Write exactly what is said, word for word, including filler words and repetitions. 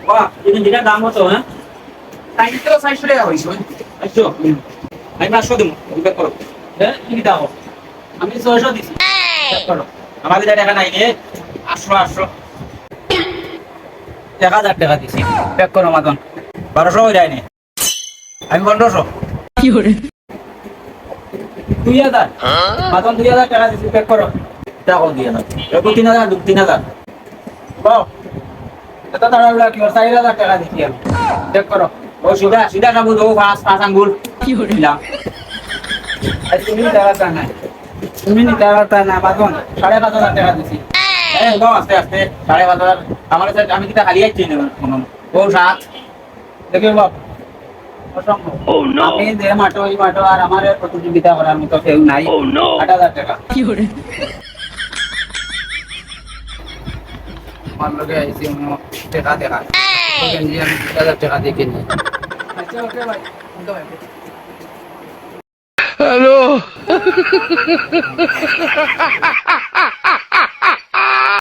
বাহ, এই গেঞ্জিটার দাম কত, হ্যাঁ? তাই তো চাইরশো টেকা অইছে। আচ্ছা, আমি পাঁচশো দিমু, তুমি প্যাক করো। হ্যাঁ, কি দাম? আমি ছয়শো দিছি। প্যাক করো। আমার কাছে টেকা নাই রে। আটশো, আটশো। এক হাজার টেকা দিছি। প্যাক করো, মাদন। বারোশো অই যায়নি। আমি পনেরোশো। দুই হাজার। মাদন, দুই হাজার টেকা দিছি, প্যাক করো। টেকা কম দিয়ে না। এরকম তিন হাজার, তিন হাজার। বাহ। এত তাড়াহুড়া কি? চাইর হাজার টেকা দিছি আমি। প্যাক করো। ও সিধা, সিধা সাবুত, ও পাঁচ, পাঁচ আঙ্গুল। দিলাম। আর তুমি নিতে পারতা না। তুমি নিতে পারতা না, মাদন। সাড়ে পাঁচ হাজার টেকা দিছি। এই, বাহ, আস্তে, আস্তে। সাড়ে পাঁচ হাজার। আমার কাছে, আমি কিতা খালি আইছি না কোনো? ও সাত। দেখি বাপ, অসম্ভব। Oh, no! আমি যে মাঠো, ওই মাঠো আর আমার প্রতিযোগিতা করার মতো কেউ নাই। Oh, no! আট হাজার টেকা। আমার লগে আইছি অন্য টেকা দেখা। তো গেঞ্জি আমি দুই হাজার টেকা দিয়ে কিনি। আচ্ছা, ওকে ভাই। ওকে ভাই। হ্যালো।